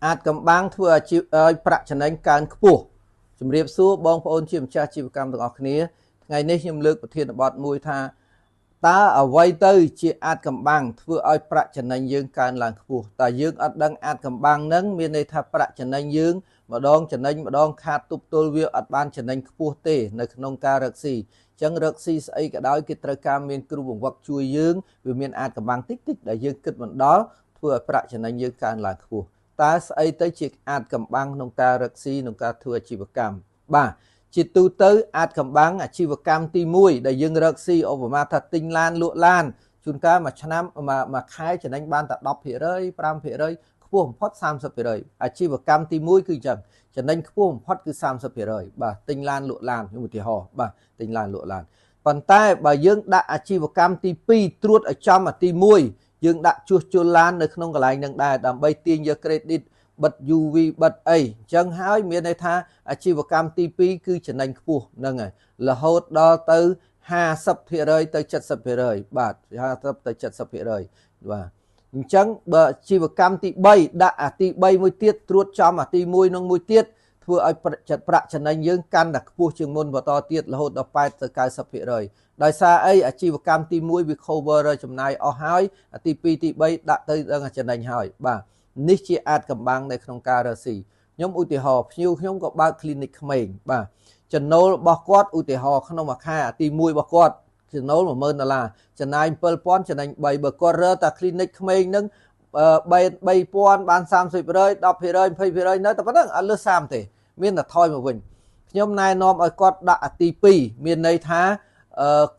អាចកំបាំងធ្វើអាជីពឲ្យប្រាក់ចំណេញកើនខ្ពស់ជំរាបសួរបងប្អូនជាម្ចាស់អាជីវកម្មទាំងអស់គ្នាថ្ងៃនេះខ្ញុំលើកប្រធានបទមួយថាតើអ្វីទៅជាអាចកំបាំងធ្វើឲ្យប្រាក់ចំណេញយើងកើនឡើងខ្ពស់តើយើងអត់ដឹងអាចកំបាំងហ្នឹងមានន័យថាប្រាក់ចំណេញយើងម្ដងចំណេញម្ដងខាតទប់ទល់វាអត់បានចំណេញខ្ពស់ទេនៅក្នុងការរកស៊ីចឹងរកស៊ីស្អីក៏ដោយគេត្រូវការមានគ្រូបង្វឹកជួយយើងវាមានអាចកំបាំងតិចតិចដែលយើងគិតមិនដល់ធ្វើឲ្យប្រាក់ចំណេញយើងកើនឡើងខ្ពស់តើស្អីទៅជាអាចកំបាំងក្នុងការរកស៊ីក្នុងការធ្វើអាជីវកម្មបាទជាទូទៅអាចកំបាំងអាជីវកម្មទី1ដែលយើងរកស៊ីឧបមាថាទិញឡានលក់ឡានជួនកាលមួយឆ្នាំមួយខែចំណេញបានតែ10% 5%ខ្ពស់បំផុត30%អាជីវកម្មទី1គឺអញ្ចឹងចំណេញខ្ពស់បំផុតគឺ30%បាទទិញឡានលក់ឡានខ្ញុំឧទាហរណ៍បាទទិញឡានលក់ឡានប៉ុន្តែបើយើងដាក់អាជីវកម្មទី2ត្រួតឲ្យចំអាទី1យើងដាក់ជួសជុលឡាននៅក្នុងកន្លែងនឹងដែរដើម្បីទាញយក credit បិទ UV បិទអីអញ្ចឹងហើយមានន័យថាអាជីវកម្មទី2គឺចំណេញខ្ពស់ហ្នឹងហើយរហូតដល់ទៅ50%ទៅ70%បាទ50ទៅ70%បាទអញ្ចឹងបើអាជីវកម្មទី3ដាក់អាទី3មួយទៀតត្រួតចំអាទី1នឹងមួយទៀតធ្វើឲ្យប្រាក់ចំណេញយើងកាន់តែខ្ពស់ជាងមុនបន្តទៀតរហូតដល់80ទៅ90%ដោយសារអីអាជីវកម្មទី1វា cover ចំណាយអស់ហើយអាទី2ទី3ដាក់ទៅដល់ចំណេញហើយបាទនេះជាអាចកំបាំងនៅក្នុងការរកស៊ីខ្ញុំឧទាហរណ៍ភ្ញៀវខ្ញុំក៏បើក clinic ក្មេងបាទចំណូលរបស់គាត់ឧទាហរណ៍ក្នុងមួយខែអាទី1របស់គាត់ចំណូល10000ដុល្លារចំណាយ7000ចំណេញ3បើគាត់រើតែ clinic ក្មេងហ្នឹង3000បាន30% 10% 20%នៅតែប៉ុណ្្នឹងអត់លើស30ទេមានតែថយមកវិញខ្ញុំណែនាំឲ្យគាត់ដាក់អាទី2មានន័យថា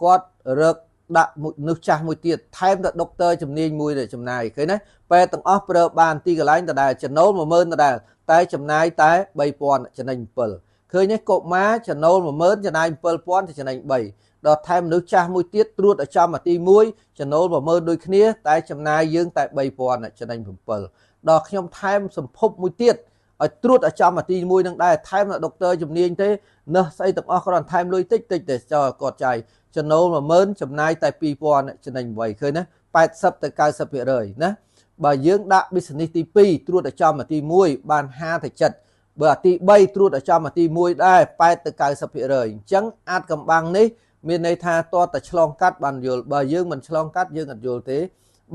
គាត់រកដាក់មនុស្សចាស់មួយទៀតថែមតែដុកទ័រជំនាញមួយដែលចំណាយឃើញទេពេទ្យទាំងអស់ប្រើបានទីកន្លែងដដែលចំណូល10000ដដែលតែចំណាយតែ3000ចំណេញ7ឃើញទេកុមារចំណូល10000ចំណាយ7000ទៅចំណេញ3ដល់ថែមមនុស្សចាស់មួយទៀតត្រួតឲ្យចំអាទី1ចំណូល10000ដូចគ្នាតែចំណាយយើងតែ3000ចំណេញ7ដល់ខ្ញុំថែមសម្ភពមួយទៀតឲ្យត្រួតឲ្យចំអាទី1នឹងដែរថែមដល់ដុកទ័រជំនាញទេនឹះស្អីទាំងអស់គ្រាន់ថែមលុយតិចតិចទេចោលគាត់ចាយចំណូល10000ចំណាយតែ2000ចំណេញ8ឃើញណា80ទៅ90%ណាបើយើងដាក់ business ទី2ត្រួតឲ្យចំអាទី1បាន5ទៅ7បើអាទី3ត្រួតឲ្យចំអាទី1ដែរ8ទៅ90%អញ្ចឹងអាចកំបាំងនេះមានន័យថាតើតែឆ្លងកាត់បានយល់បើយើងមិនឆ្លងកាត់យើងអត់យល់ទេ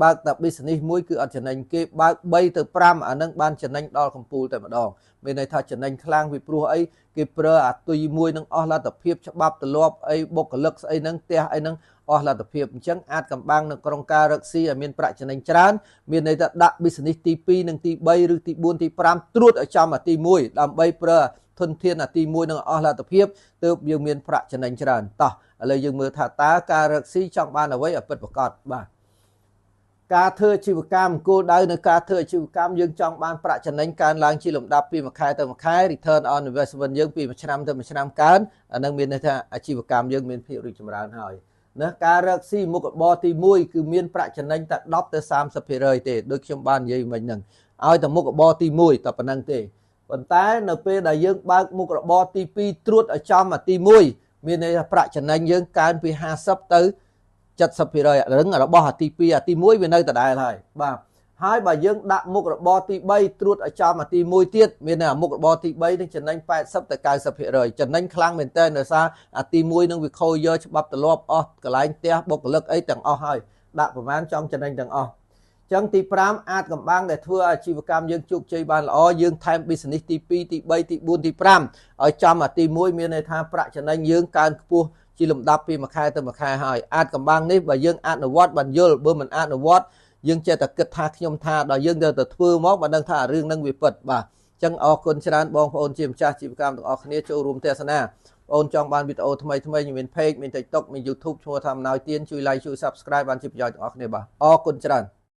បើកតែ business មួយគឺអត់ចំណេញគេបើក3ទៅ5អានឹងបានចំណេញដល់កំពូលតែម្ដងមានន័យថាចំណេញខ្លាំងពីព្រោះអីគេប្រើអាទុយមួយនឹងអស់លទ្ធភាពច្បាប់ទម្លាប់អីបុគ្គលិកស្អីនឹងផ្ទះអីនឹងអស់លទ្ធភាពអញ្ចឹងអាចកំបាំងនៅក្នុងការរកស៊ីឲ្យមានប្រាក់ចំណេញច្រើនមានន័យថាដាក់ business ទី2និងទី3ឬទី4ទី5ត្រួតឲ្យចំអាទី1ដើម្បីប្រើធនធានអាទី1នឹងអស់លទ្ធភាពទើបយើងមានប្រាក់ចំណេញច្រើនតោះឥឡូវយើងមើលថាតើការរកស៊ីចង់បានអ្វីឲ្យពិតប្រាកដបាទការធ្វើអាជីវកម្មគោលដៅនៅការធ្វើអាជីវកម្មយើងចង់បានប្រាក់ចំណេញកើនឡើងជាលំដាប់ពីមួយខែទៅមួយខែ return on investment យើងពីមួយឆ្នាំទៅមួយឆ្នាំកើនអានឹងមានន័យថាអាជីវកម្មយើងមានភាពរីកចម្រើនហើយណាការរកស៊ីមុខរបរទី1គឺមានប្រាក់ចំណេញតែ10ទៅ30%ទេដូចខ្ញុំបាននិយាយមិញហ្នឹងឲ្យតែមុខរបរទី1តែប៉ុណ្្នឹងទេប៉ុន្តែនៅពេលដែលយើងបើកមុខរបរទី2ត្រួតឲ្យចំអាទី1មានន័យថាប្រាក់ចំណេញយើងកើនពី50ទៅ70%រឹងរបស់អាទី2អាទី1វានៅដដែលហើយបាទហើយបើយើងដាក់មុខរបរទី3ត្រួតឲ្យចំអាទី1ទៀតមានន័យមុខរបរទី3នឹងចំណេញ80ទៅ90%ចំណេញខ្លាំងមែនតើដោយសារអាទី1នឹងវាខូចយកច្បាប់ទម្លាប់អស់កន្លែងផ្ទះបុគ្គលិកអីទាំងអស់ហើយដាក់ប្រមាណចង់ចំណេញទាំងអស់ចឹងទី5អាចកំបាំងដែលធ្វើអាជីវកម្មយើងជោគជ័យបានល្អយើងថែម business ទី2ទី3ទី4ទី5ឲ្យចំអាទី1មានន័យថាប្រាក់ចំណេញយើងកើនខ្ពស់ជាលំដាប់ពីមួយខែទៅមួយខែហើយអាចកំបាំងនេះបើយើងអនុវត្តបានយល់បើមិនអនុវត្តយើងចេះតែគិតថាខ្ញុំថាដល់យើងទៅធ្វើមកបានដឹងថារឿងហ្នឹងវាពិតបាទអញ្ចឹងអរគុណច្រើនបងប្អូនជាម្ចាស់អាជីវកម្មទាំងអស់គ្នាចូលរួមទស្សនាបងចង់បានវីដេអូថ្មីថ្មីមាន page មាន TikTok មាន YouTube ឈ្មោះថាអំណោយទៀនជួយ like ជួយ Subscribe បានជាប្រយោជន៍ទាំងអស់គ្នាបាទអរគុណច្រើន។